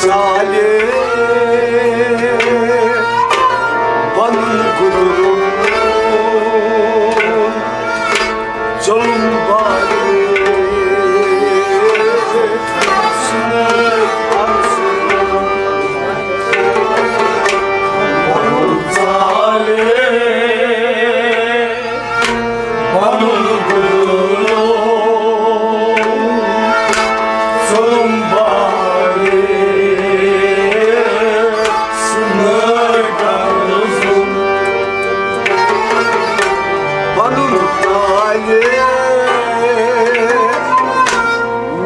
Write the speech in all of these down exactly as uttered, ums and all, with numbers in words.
ژالے بنُن گُدُرُن، ظُلُم بارے، سُنٛد ارسُن۔ بنُن ژالے، پنُن گُلو ژوٚلُم بارے، سُہ نٲے درزُم۔ پنُن تالے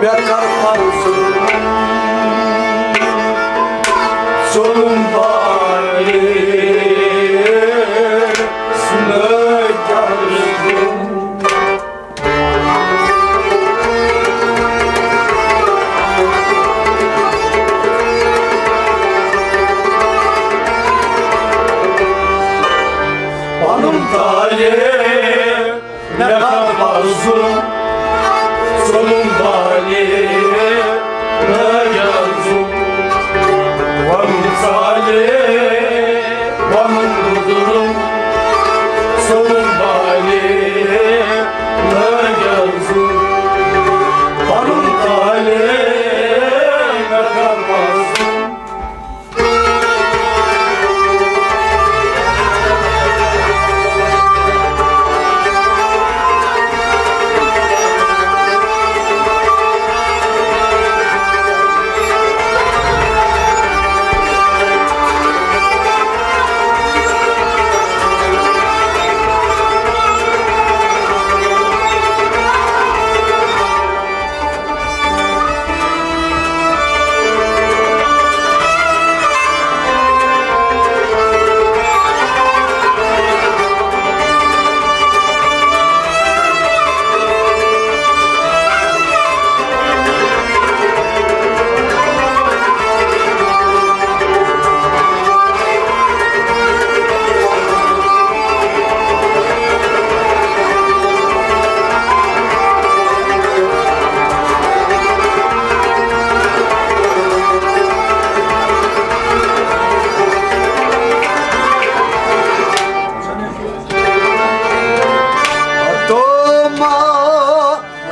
مےٚ کر پرزُم، ژوٚلُم بارے، سُہ نٲے درزُم۔ پنُن تالے مےٚ کر پرزُم، ژوٚلُم بالے نٲے درزُم۔ پنُن ژالے، پنُن گُزرُم، ژوٚلُم بالے نٲے درزُم۔ پنُن تالے مےٚ کر پرزُم۔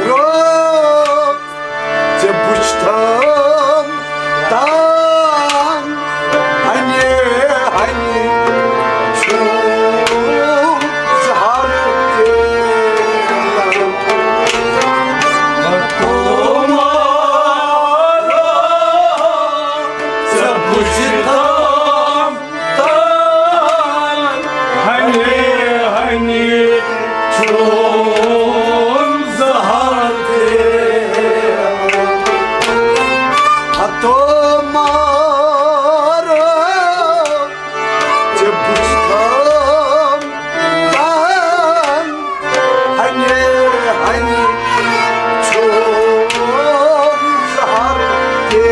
رو ژےٚ بُچھِ تھام تام ہنہِ ہنہِ چھُم زہر تہِ۔ ژےٚ بُچھِ تھام تان ہنہِ ہنہِ چھُم زہر تہِ۔ ہتو مارو ژےٚ بُچھِ تھام تان ہنہِ ہنہِ چھُم زہر تہِ۔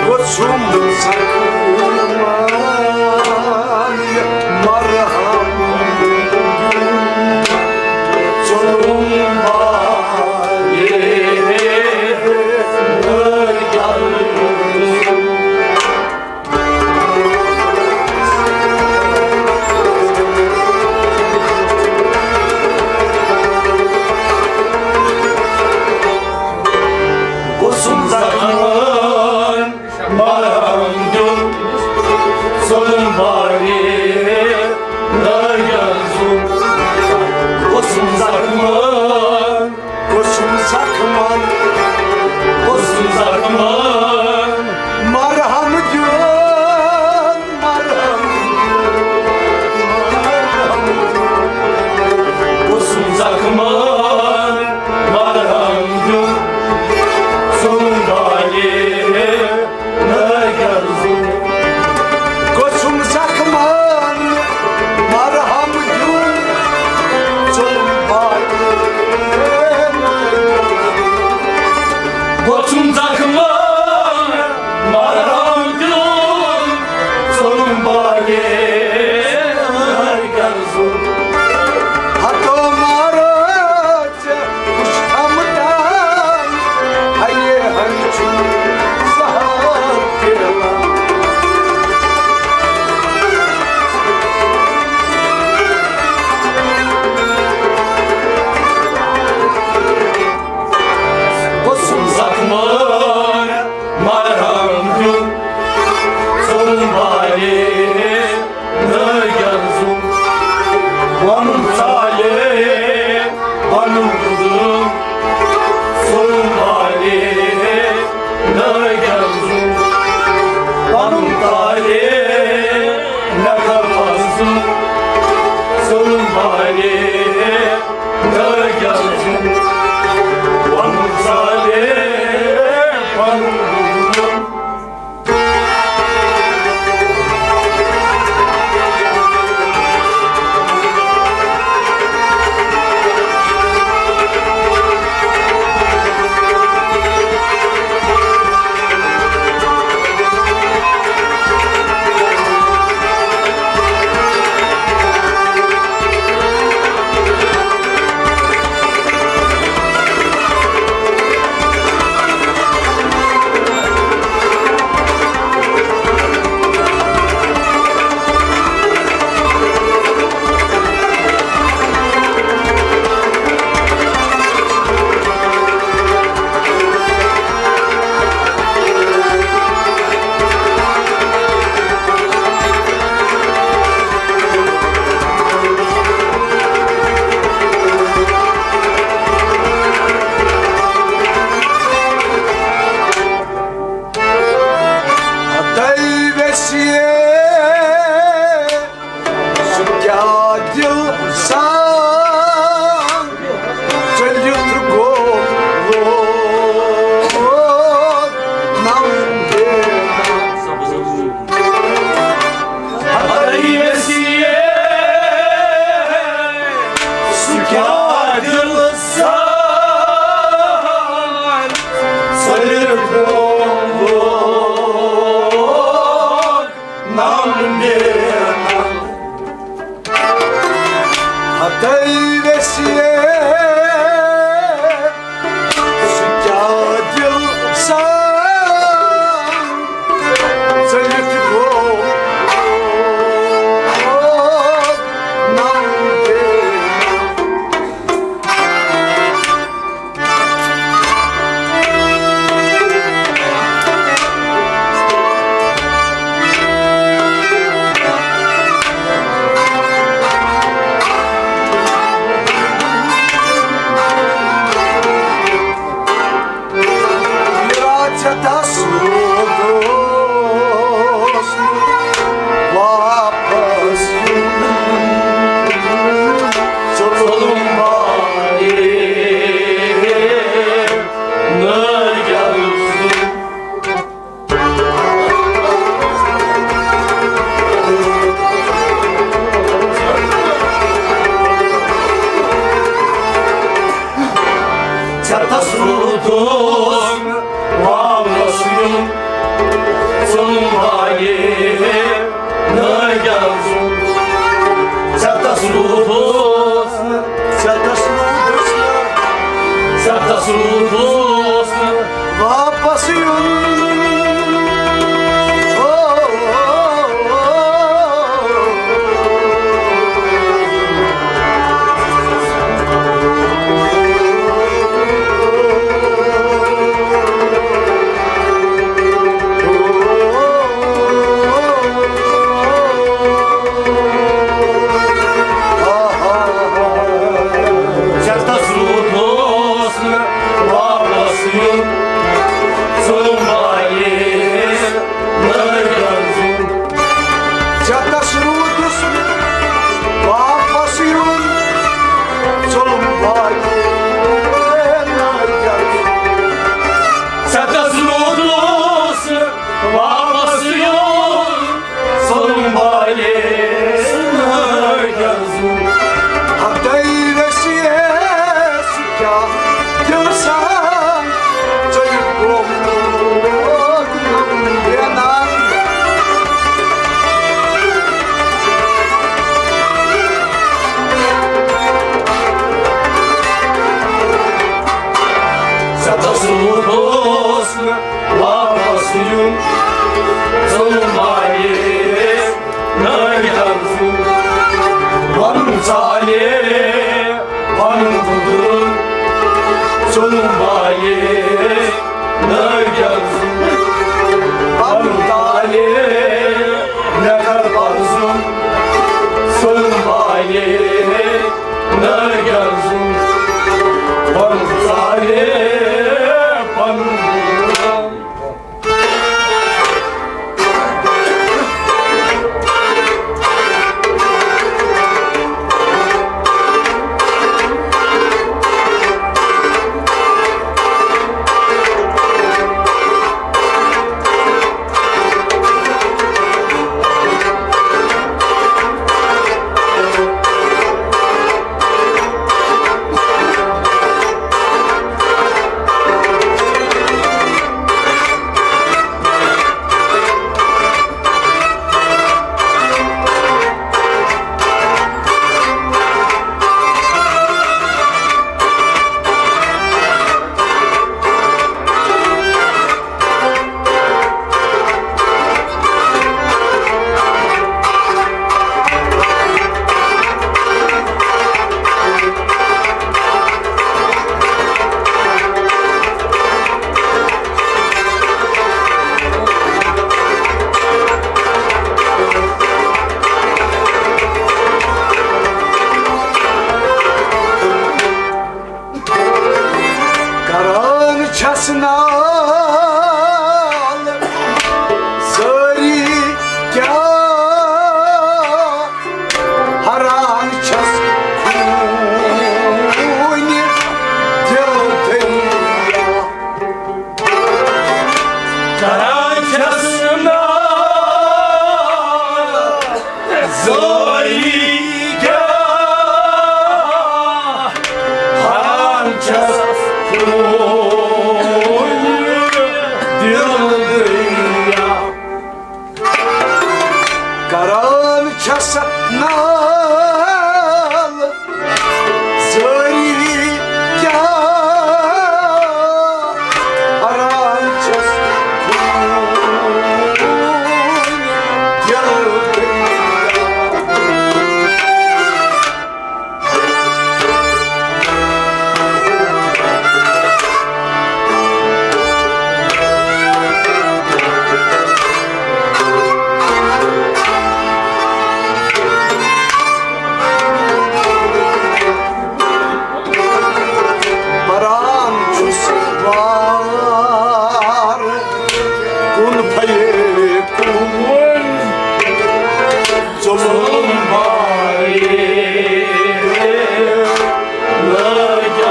گوٚژھُم زخمن مرہم دیُن، ژوٚلُم بالے نٲے درزُم۔ گوٚژھُم زخمن مرہم دیُن، ژوٚلُم بالے نٲے درزُم۔ گوٚژھُم زخمن، گوٚژھُم زخمن، گوٚژھُم زخمن مرہم دیُن، مرہم دیُن، مرہم دیُن۔ گوٚژھُم زخمن مرہم دیُن، ژوٚلُم بالے نٲے درزُم۔ گوٚژھُم زخمن مرہم دیُن، ژوٚلُم بالے نٲے درزُم۔ پنُن ژالے، پنُن قدرت، سون والے، نٲگۍ آسُن۔ پنُن ژالے، نقل آسُن، سون والے، نٲگۍ آسُن۔ پنُن ژالے، پنُن قدرت، ہتَے ویسیے، سُہ کیٛاہ دِل سان ژٔلِتھ گوٚو لوگ نم دینا۔ ہتَے ویسیے، سُہ کیٛاہ دِل سان ژٔلِتھ گوٚو لوگ نم دینا۔ ہتَے ویسیے، سُہ کیٛاہ دِل سان ژٔلِتھ گوٚو نم دینا۔ واپس یُن۔ ژٕ ژوٚلُم بانے نٲگۍ آسُن۔ ژےٚ تس روٗدُس واپس یُن، ژوٚلُم بانے نٲگۍ آسُن۔ ژےٚ تس روٗدُس نہٕ، ژےٚ تس روٗدُس نہٕ، ژےٚ تس روٗدُس نہٕ واپس یُن۔ او، او، او، او۔ ژےٚ تس روٗدُس نہٕ واپس یُن، ژوٚلُم کران چھس نال سٲری کیٛاہ، ہران چھس خوٗنہِ دِل دریا۔ کران چھس نال زٲری کیٛاہ، ہران چھس خوٗن دِل دریا۔ کران چھس نال زٲری کیٛاہ، ہران چھس خوٗن دِل دریا۔ پران چھُس وار کُن پھیے کُن، ظُلُم بارے لٲگۍ۔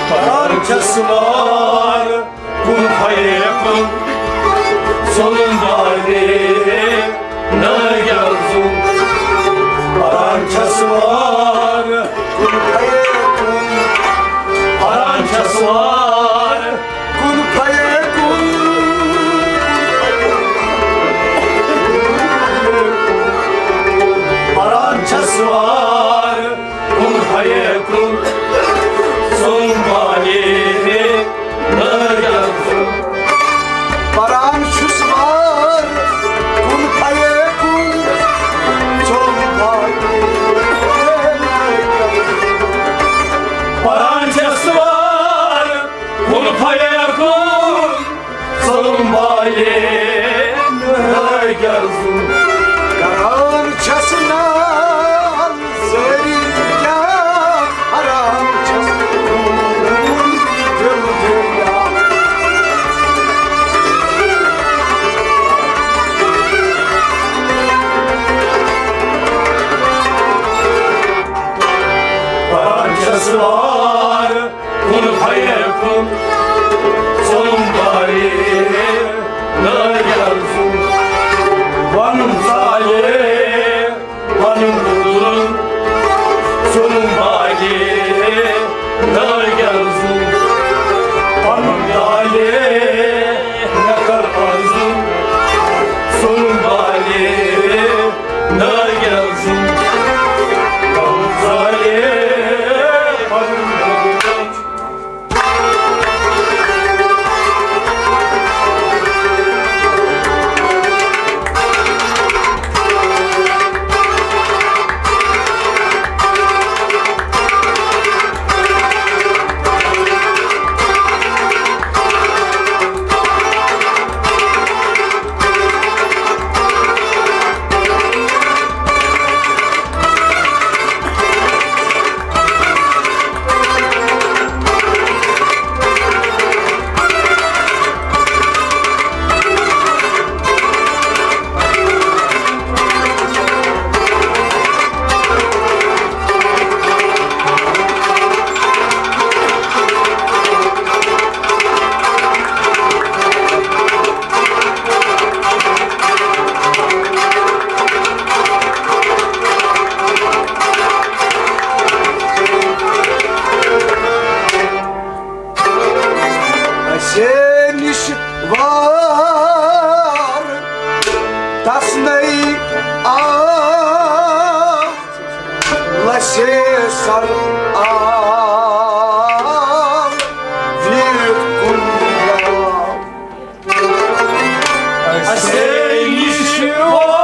پران چھس وار کُن پھیے کُن، ظُلُم بارے لٲگۍ۔ پران چھس وار کُن پھیے کُن، پران چھس وار کُن پھیے کُن۔ پران چھس وار کُن پھیے کُن، ظُلُم بارے لٲگۍ۔ پران چھُس وار کُن پھیے کُن، ظُلُم بارے لٲگۍ۔ پران چھس وار کُن پھیے کُن، ظُلُم بارے لٲگۍ۔ کران چھس نال زٲری کیٛاہ، ہران چھس خوٗن دِل دریا۔ پران چھس وار کُن پھیے کُن، ظُلُم بارے لٲگۍ۔ ون زالے پنُن ظُلُم، ظُلُم بارے لٲگۍ۔ ون زالے مےٚ کر پنُن ظُلُم، ظُلُم بارے لٲگۍ۔ ون زالے پنُن ظُلُم۔ ژےٚ نِش وار تسنے آو لسے سر آو ویٖر کُن درٛاو۔ اسے نِش وار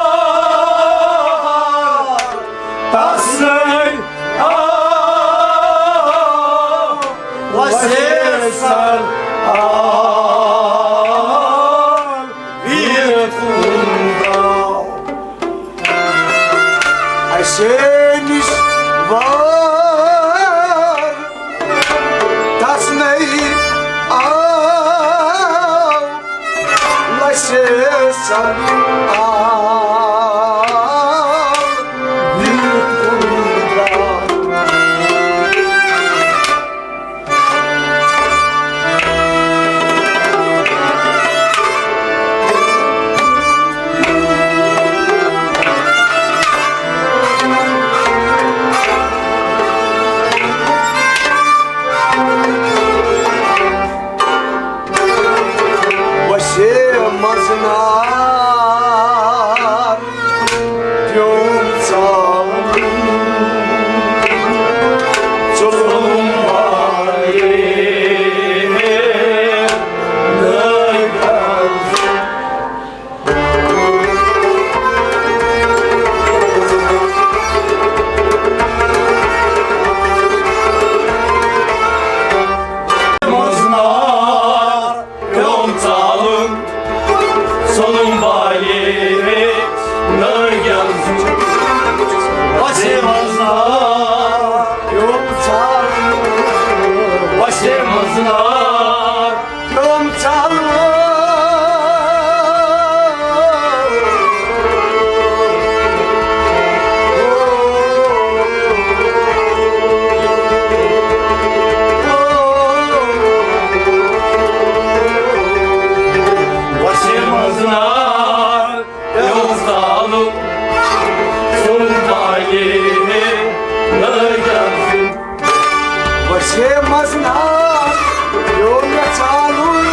تسنے آو لسے سر آو ویٖر کُن درٛاو۔ اسے نِش وار تسنے آو لسے سر آو ویٖر کُن درٛاو۔ وسے منٛز نار پیوم ژالُن۔ ژوٚلُم بارے نٲوۍ درٛاو۔ منٛز نار پیوم ژالُن، ژوٚلُم بارے نٲوۍ درٛاو۔ وسے منٛز نار پیوم ژالُن، وسے منٛز نار پیوم ژالُن۔ وسے منٛز نار پیوم ژالُن، ژوٚلُم بارے نٲوۍ درٛاو۔ وسے منٛز نار پیوم مےٚ ژالُن،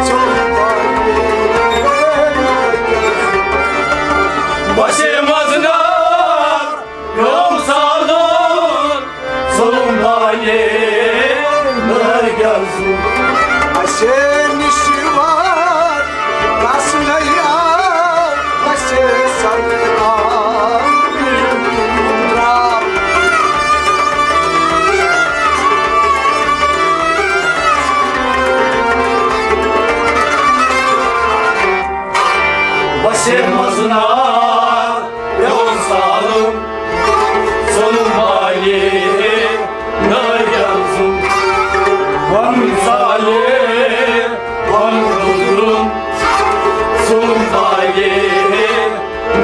ژوٚلُم بارے نٲوۍ درٛاو۔ وسے منٛز نار پیوم ژالُن، ژوٚلُم بارے نٲوۍ درٛاو۔ اسے نِش وار تسنے آو، اسے سر آو، درٛاو۔ وسے منٛز نار پیوم ژالُن، ژوٚلُم بارے نٲوۍ درٛاو۔ پنُن ژالے پنُن دُدرُن، ژوٚلُم بارے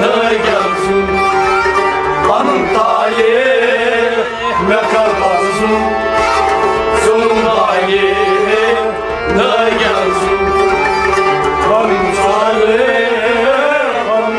نٲوۍ درٛاو۔ پنُن ژالے مےٚ کر پرزُن، ژوٚلُم بارے نٲوۍ درٛاو۔ پنُن ژالے پنُن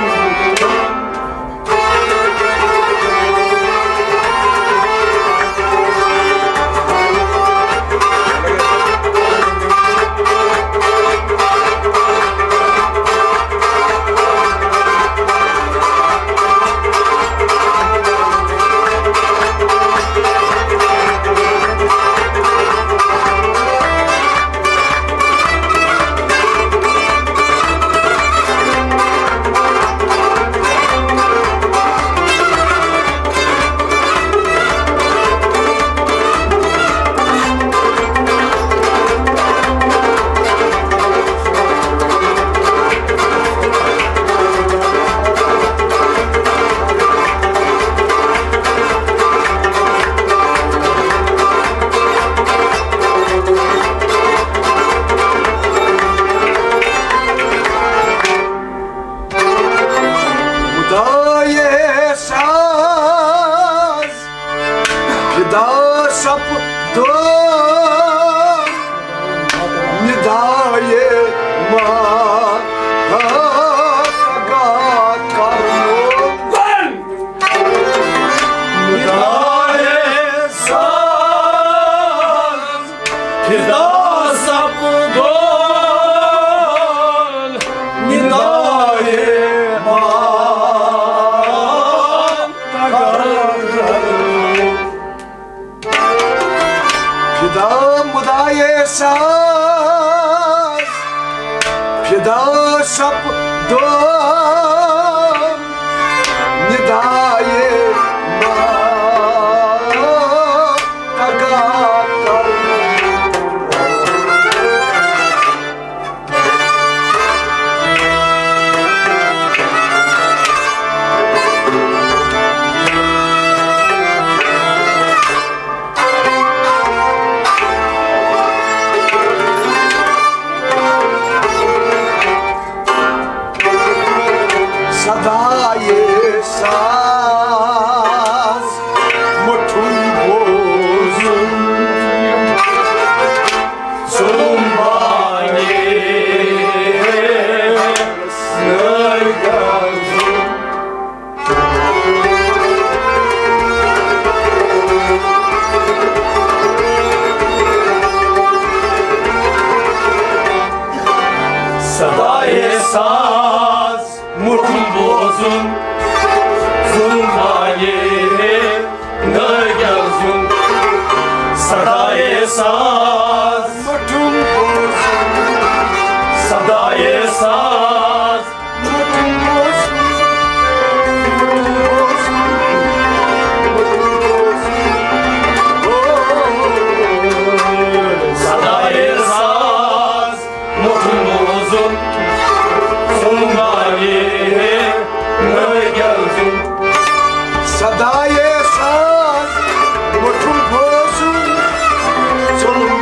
خدایے ساز فدا سپدو ندایے ما سگا کرنو۔ ندایے ساز فدا سپدو فدا مدایے ساز، فدا سپدو ندایے ما تگا کر۔ صدایے ساز مٹھن بوزن، ظلم بانگے نٲے گرزن۔ صدایے ساز مٹھن بوزن، ظلم بانگے نٲے گرزن۔ صدایے ساز مٹھن بوزن، صدایے ساز مٹھن بوزن، مٹھن بوزن، مٹھن بوزن۔ او، صدایے ساز مٹھن بوزن، ظلم بانگے نٲے گرزن۔ صدایے ساز مٹھن بوزن، ظلم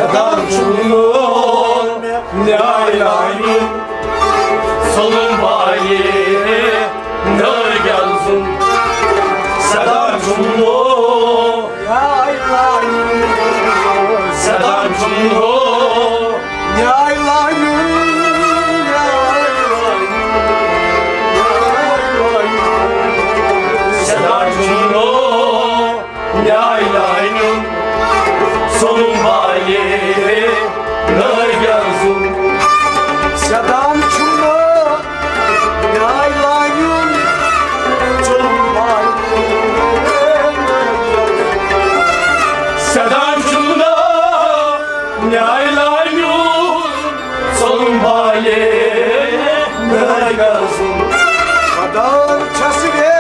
Sedan çulunun yaylanın solun bayi nörgazun. Sedan çulunun yaylanın. Sedan çulunun yaylanın. Sedan çulunun Yaylanın solun bayi nörgazun. Sedan çulunun yaylanın solun bayi. Sedan çulunun yaylanın solun bayi nörgazun. Kadar çasıge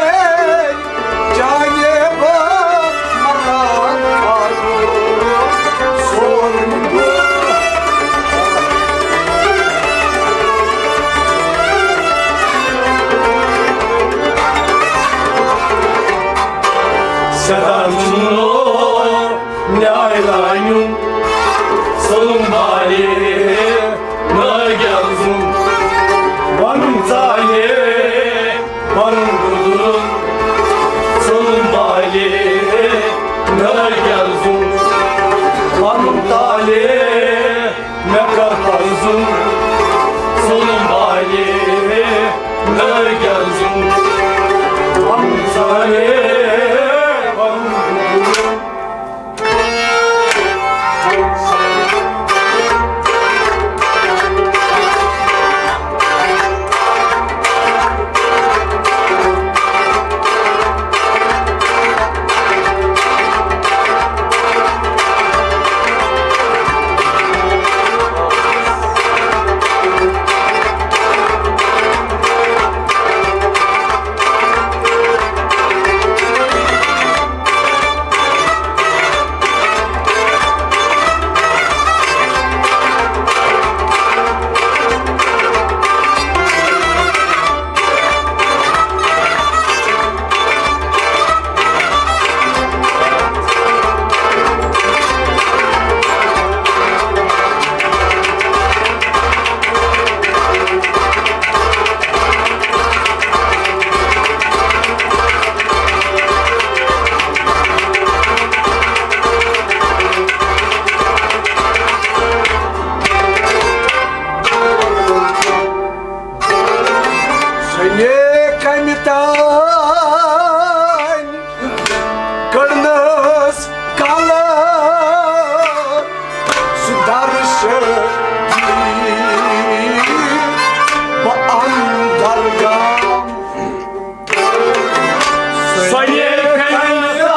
Sedan çulunun yaylanın solun bayi nörgazun. Vanın tali, vanın gudurun solun bayi nörgazun. Vanın tali, Mekarpazun, solun bayi nörgazun. Vanın tali, vanın gudurun. Seni kamitan kırnız kala sudarşı bu andarga. Seni kamitan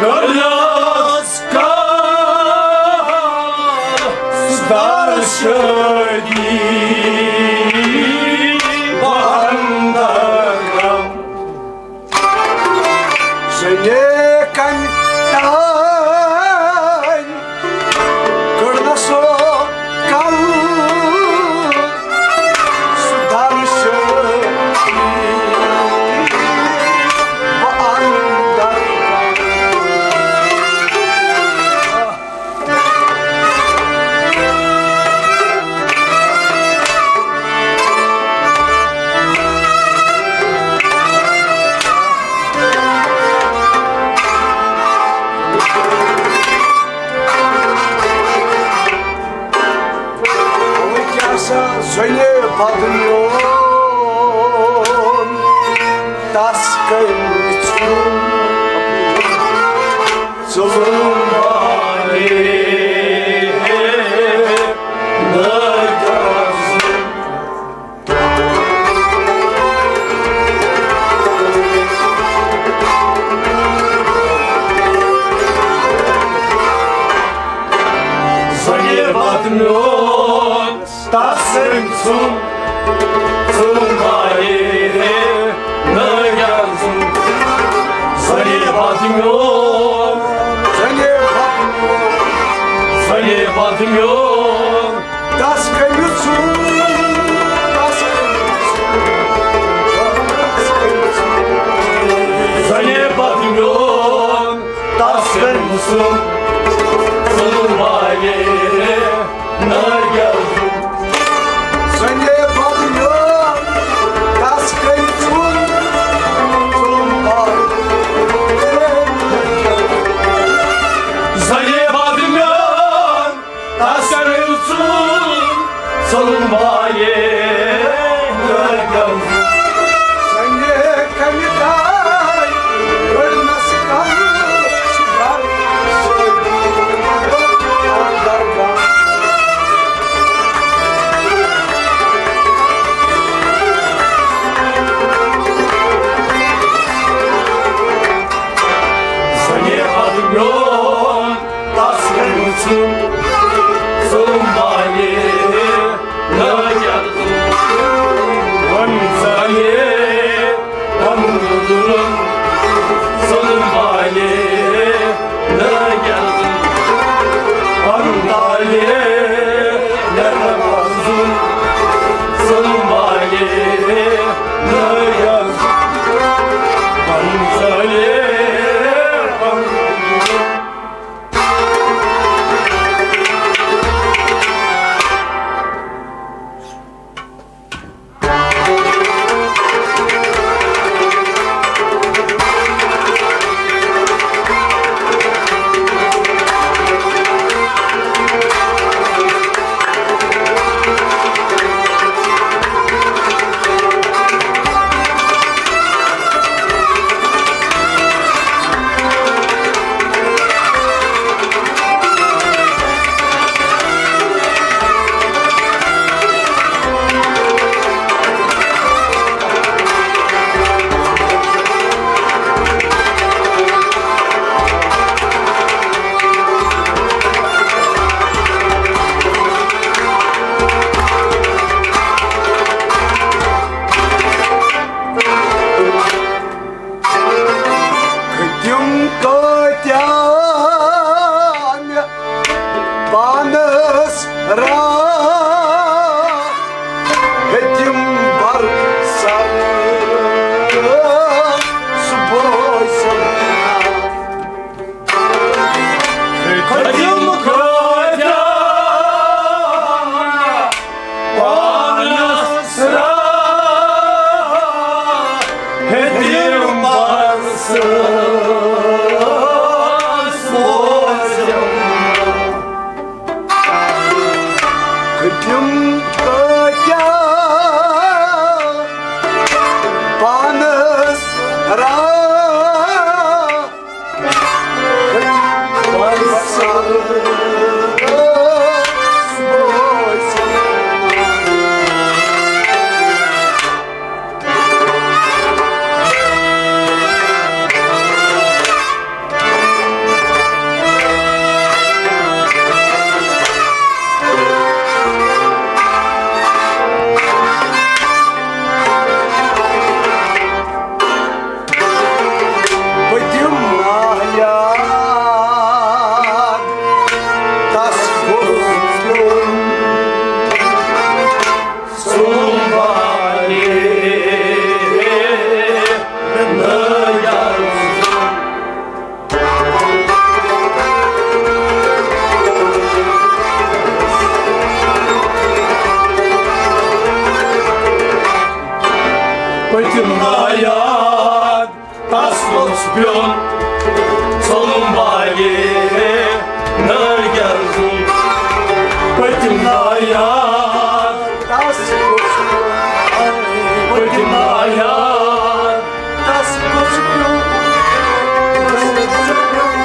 kırnız kala sudarşı bu andarga. Seni kamitan kırnası kal sudarşı bu andarga. Zöne badınyon taskın içun. Zulum bari nögazın. Zöne badınyon Tasın sun, sun bayre nögazun. Zane batmıyor, zane batmıyor, zane batmıyor. Tasın sun, tasın sun, tasın sun. Zane batmıyor, tasın sun. میون تسکن سُنٛد سُمبالے نٲجل سُنٛد وَنزالے پنُن ظُلُم سُمبالے نٲجل سُنٛد وَنزالے نٲجل سُنٛد سُمبالے نٲجل سُنٛد وَنزالے پنُن ظُلُم۔ تِم کۭتیٛاہ مےٚ پانَس راہ ہیٚتِم بر سر سُہ بوزُم۔ ہیٚتِم کۭتیٛاہ پانَس راہ ہیٚتِم بر سر سُہ بوزُم۔ تِم کۭتیٛاہ پانَس راہ۔ پٔتِم نایاد تس گوٚژھ پیوٚن۔ سُمبالے نٲیار۔ پٔتِم نایاد تس گوٚژھ پیوٚن۔ سُمبالے نٲیار۔ پٔتِم نایاد تس گوٚژھ پیوٚن۔ پٔتِم نایاد تس گوٚژھ پیوٚن۔ تس گوٚژھ پیوٚن۔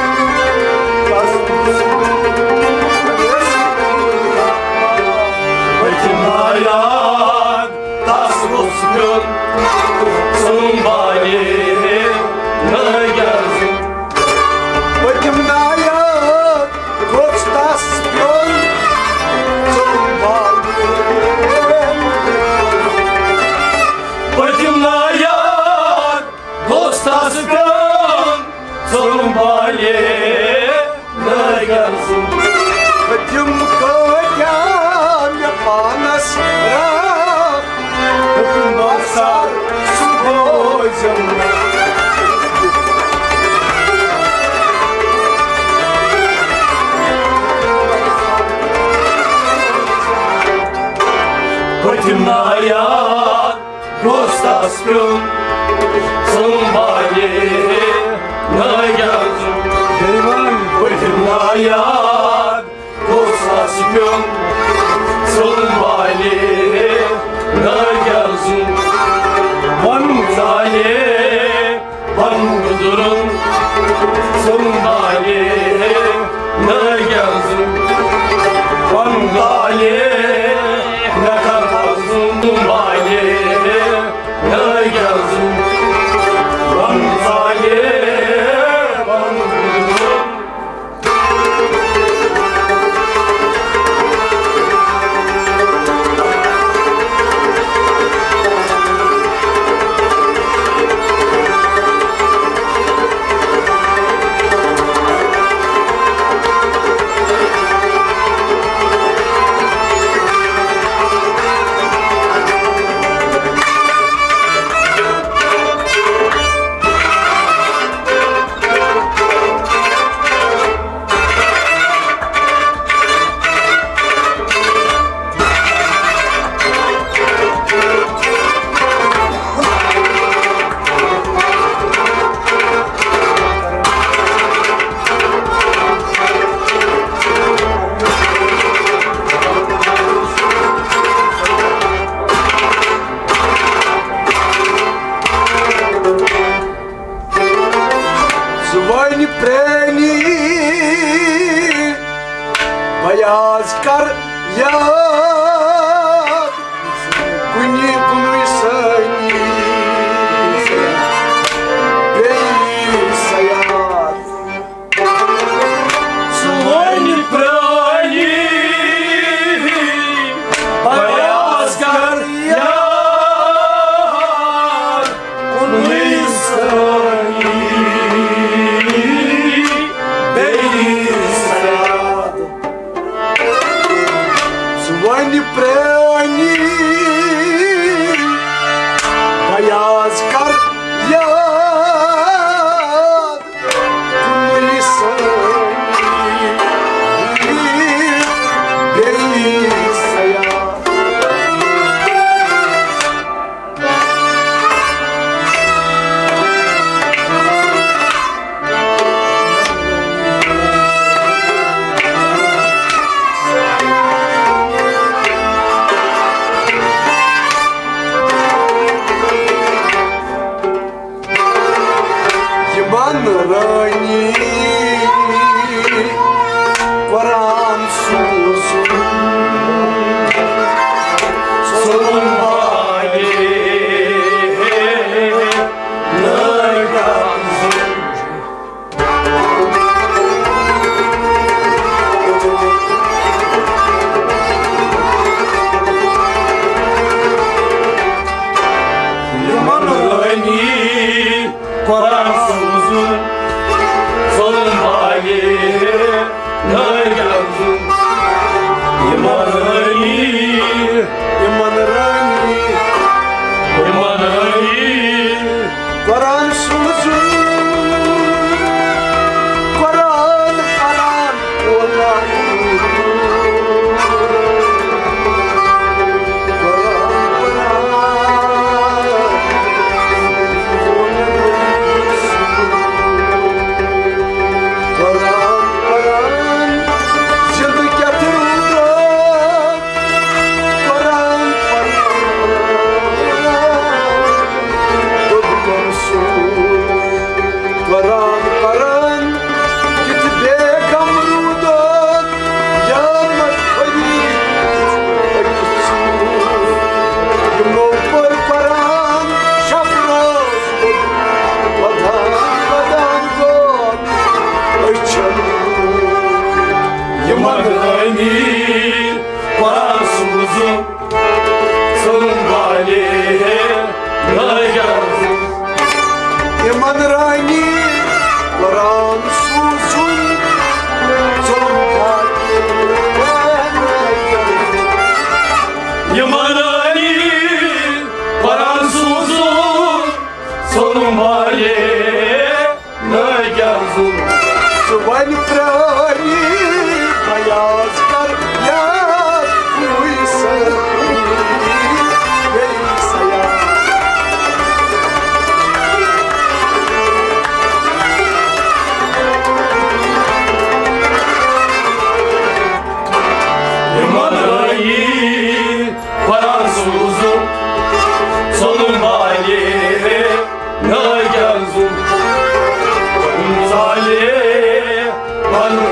پٔتِم نایاد تس گوٚژھ پیوٚن۔ سُمبالے نٲیار۔ پٔتِم نایاد گوٚژھ تس پیوٚن۔ سُمبالے۔ پٔتِم نایاد گوٚژھ تس پیوٚن۔ سُمبالے نٲیار۔ تِم کۭتیٛاہ مےٚ پانس راہ۔ تِم باسار سُہ بوزُم۔ پٔتِم نایاد گوٚژھ تس پیوٚن۔ سُمبالے نٲیار۔ پٔتِم نایاد گوٚژھ تس پیوٚن۔ سُمبالے نٲیار۔ وَنزالے پنُن ظُلُم۔ سُمبالے نٲیار۔ وَنزالے نٲیار۔ سُمبالے نٲیار۔ وَنزالے پرٛانی بیاض کر یاد، کُنہِ کُنُے سٲنی بیٚیہِ سیاد۔ سٲنۍ پرٛانی بیاض کر یاد، کُنُے سٲنی بیٚیہِ سیاد۔ سٲنۍ پرٛانی بیاض کر یاد، کُنُے سٲنی بیٚیہِ سیاد۔ یِمن رٲنی قرآن سوٗزُن، سوٗزُن والے نٲوۍ۔ یِمن رٲنی قرآن سوٗزُن، سوٗزُن والے نٲوۍ۔ یِمن رٲنی، یِمن رٲنی، یِمن رٲنی قرآن سوٗزُن، قرآن پران۔ قرآن پران کِتھ بیگم روٗدُکھ یامت پھٔری أکِس ژوٗر۔ یِمو پوٚر قرآن شب روز ودان ودان گوٚو أچھن۔ یِمن رٲنی قرآن سوٗزُن، سوٗزُن والے نٲوۍ۔ یِمن رٲنی قرآن سوٗزُن، سوٗزُن والے نٲوۍ۔ یِمن رٲنی قرآن سوٗزُن، سوٗزُن والے نٲوۍ۔ سُہ وَنہِ پرٛٲنی بیاض کر یاد، کُنُے سٲنی بیٚیہِ سیاد۔ یِمن رٲنی قرآن سوٗزُن، سوٗزُن والے نٲوۍ۔ زالے پنُن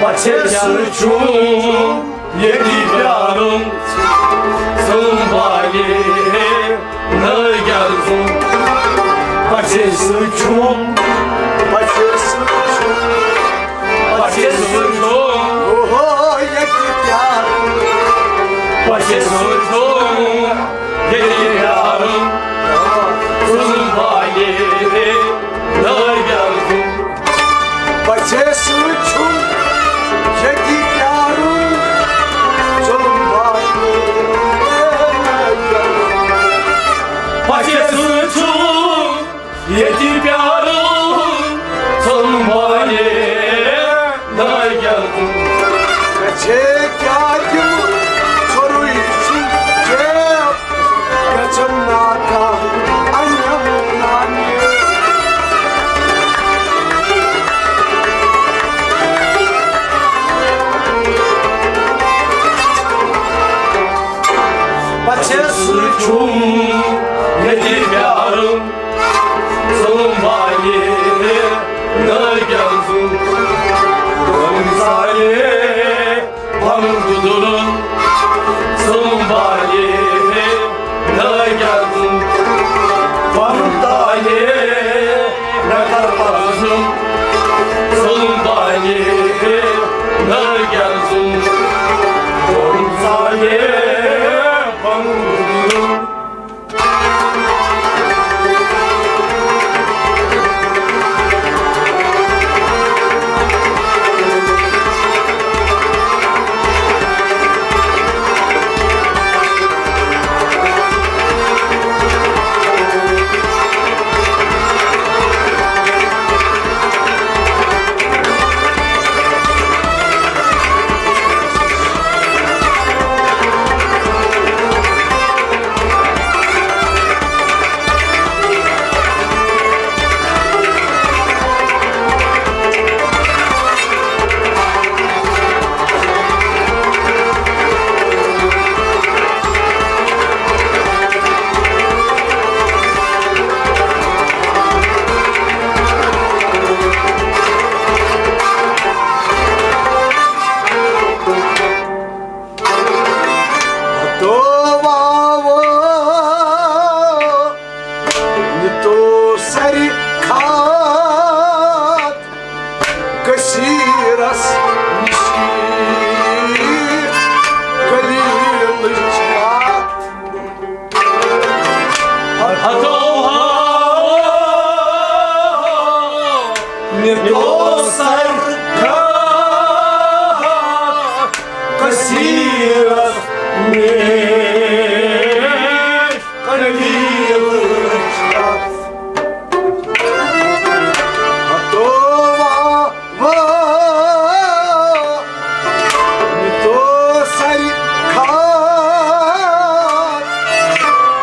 پَژھیٚس سۭتۍ چھُم ییٚتی پیارُن، ژٕ والے نٲے گٮ۪وُن۔ پَژھیٚس سۭتۍ چھُم، پَژھیٚس سۭتۍ چھُم، پَژھیٚس سۭتۍ چھُم، اوہو، ییٚتی پیارُن۔ پَژھیٚس سۭتۍ چھُم ییٚتی پیارُن، ژٕ والے نٲے گٮ۪وُن۔ پَژھیٚس سۭتۍ چھُم ییٚتی پیارُن، ظُلُم واتہِ۔ پَژھیٚس سۭتۍ چھُم ییٚتی پیارُن، ژھُن والے ناگٮ۪ن۔ مےٚ چھے کیٛاہ دِمہٕ، ژھوٚرُے چھُم ژےٚ۔ گژھن ناکام انعام نانہِ۔ پَژھیٚس سۭتۍ چھُم ییٚتی پیارُن، ژھُن والے ناگٮ۪ن۔ ژھُن والے پَنُن گُزرُن، ژھُن والے ناگٮ۪ن۔ پَنُن تالے مےٚ کر پَزُن، ژھُن والے ناگٮ۪ن۔ ژھُن والے پَنُن گُزرُن۔ ہتو واوو، نِتو سَرِ کھاد کٔشیٖرَس نِشی، کٔلیٖلٕچ کَتھ۔ ہتو واوو، نِتو سَرِ کھاد کٔشیٖرَس نِش، کٔلیٖلٕچ کَتھ۔ ہتو واوو، نِتو سَرِ کھاد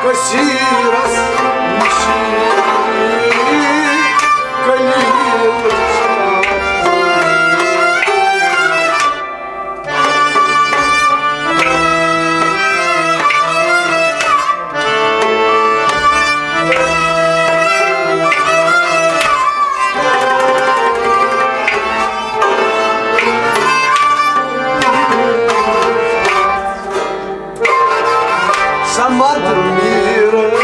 کٔشیٖرَس نِشی، کٔلیٖلٕچ کَتھ۔ صمد میٖرن،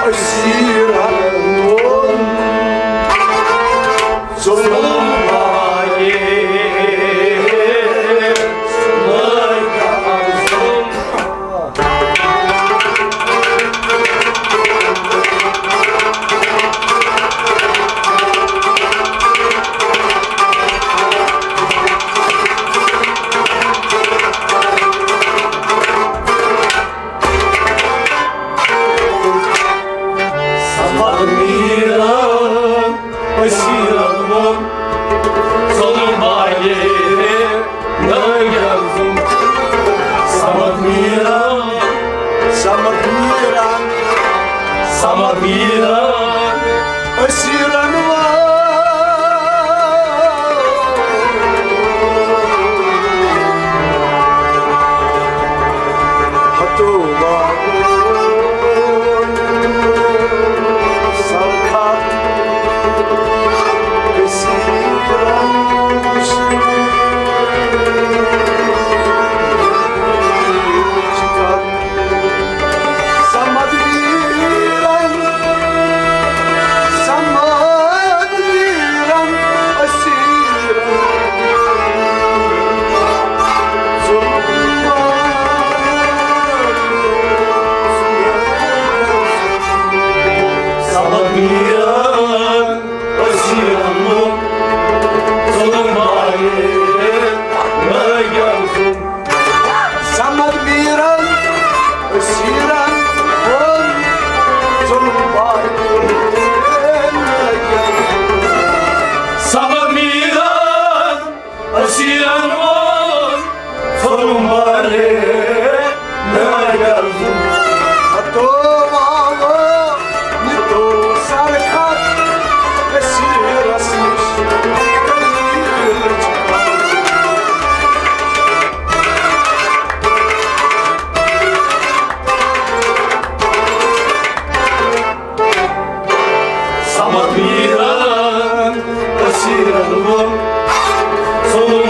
أسیٖرن ووٚن، ژٕ ووٚن۔ صمد میٖرن، أسیٖرن ووٚن، ژٕ ووٚن والے ناگٮ۪ن۔ صمد میٖرن، صمد میٖرن، صمد میٖرن، أسیٖرن ووٚن۔ ہتو ووٚن سرکار کٔشیٖرِ۔ ایران، اسیرن ووٚن، سون